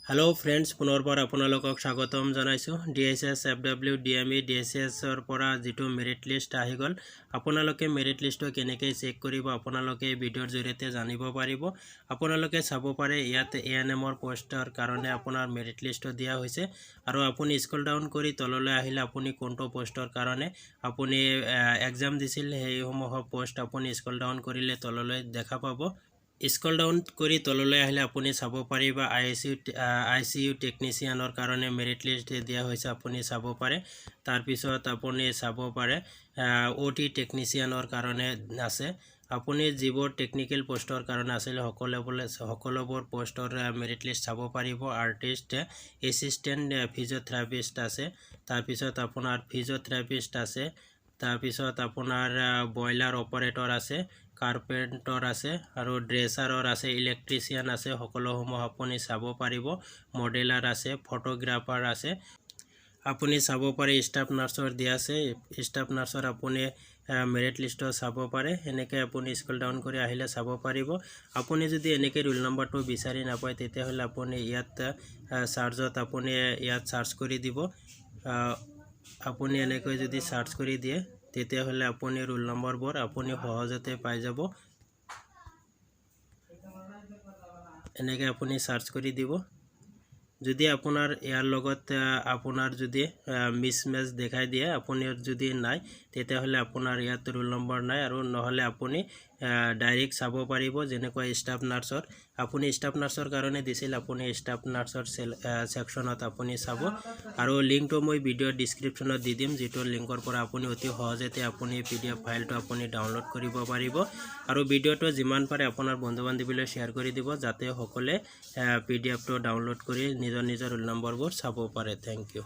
Hello' friends, পুনৰবাৰ আপোনালোকক স্বাগতম জনাইছোঁ। DHS FW DME ডিএইচএছৰ পৰা যিটো মেৰিট লিষ্ট আহি গ'ল, আপোনালোকে মেৰিট লিষ্টটো কেনেকৈ চেক কৰিব, আপোনালোকে এই ভিডিঅ'ৰ জৰিয়তে জানিব পাৰিব। আপোনালোকে চাব পাৰে, ইয়াত এএনএমৰ পষ্টৰ কাৰণে আপোনাৰ মেৰিট লিষ্টটো দিয়া হৈছে আৰু আপুনি স্ক্ৰল ডাউন কৰি তললৈ আহিলে আপুনি কোনটো পষ্টৰ কাৰণে আপুনি এক্সাম দিছিল, সেইসমূহৰ পষ্ট আপুনি স্ক্ৰল ডাউন কৰিলে তললৈ দেখা পাব। স্ক্ৰল ডাউন কৰি তললৈ আহিলে আপুনি চাব পাৰিব, আইচিইউ টেকনিচিয়ানৰ কাৰণে মেৰিট লিষ্ট দিয়া হৈছে, আপুনি চাব পাৰে। তাৰপিছত আপুনি চাব পাৰে, অ' টি টেকনিচিয়ানৰ কাৰণে আছে। আপুনি যিবোৰ টেকনিকেল পষ্টৰ কাৰণে আছিল, সকলোবোৰ পষ্টৰ মেৰিট লিষ্ট চাব পাৰিব। আৰ্টিষ্ট এছিষ্টেণ্ট ফিজিঅ'থেৰাপিষ্ট আছে, তাৰপিছত আপোনাৰ ফিজিঅ'থেৰাপিষ্ট আছে, তাৰপিছত আপোনাৰ বইলাৰ অপাৰেটৰ আছে, কাৰ্পেণ্টৰ আছে আৰু ড্ৰেছাৰৰ আছে, ইলেক্ট্ৰিচিয়ান আছে, সকলোসমূহ আপুনি চাব পাৰিব। মডেলাৰ আছে, ফটোগ্ৰাফাৰ আছে, আপুনি চাব পাৰে। ষ্টাফ নাৰ্ছৰ দিয়া আছে, ষ্টাফ নাৰ্ছৰ আপুনি মেৰিট লিষ্টত চাব পাৰে। সেনেকৈ আপুনি স্ক্ৰল ডাউন কৰি আহিলে চাব পাৰিব। আপুনি যদি এনেকৈ ৰোল নম্বৰটো বিচাৰি নাপায়, তেতিয়াহ'লে আপুনি ইয়াত চাৰ্জত আপুনি ইয়াত চাৰ্চ কৰি দিব। আপুনি এনেকৈ যদি চাৰ্চ কৰি দিয়ে, তেতিয়াহ'লে আপুনি ৰোল নম্বৰবোৰ আপুনি সহজতে পাই যাব। এনেকৈ আপুনি চাৰ্চ কৰি দিব। যদি আপোনাৰ ইয়াৰ লগত আপোনাৰ যদি মিছ মেচ দেখাই দিয়ে, আপুনি যদি নাই, তেতিয়াহ'লে আপোনাৰ ইয়াত ৰোল নম্বৰ নাই। আৰু নহ'লে আপুনি ডাইৰেক্ট চাব পাৰিব, যেনেকুৱা ষ্টাফ নাৰ্ছৰ, আপুনি ষ্টাফ নাৰ্ছৰ কাৰণে দিছিল, আপুনি ষ্টাফ নাৰ্ছৰ ছেকশ্যনত আপুনি চাব। আৰু লিংকটো মই ভিডিঅ'ৰ ডিছক্ৰিপশ্যনত দি দিম, যিটো লিংকৰ পৰা আপুনি অতি সহজতে আপুনি পিডিএফ ফাইলটো আপুনি ডাউনলোড কৰিব পাৰিব। আৰু ভিডিঅ'টো যিমান পাৰে আপোনাৰ বন্ধু বান্ধৱীলৈ শ্বেয়াৰ কৰি দিব, যাতে সকলোৱে পিডিএফটো ডাউনলোড কৰি নিজৰ নিজৰ ৰোল নম্বৰবোৰ চাব পাৰে। Thank U.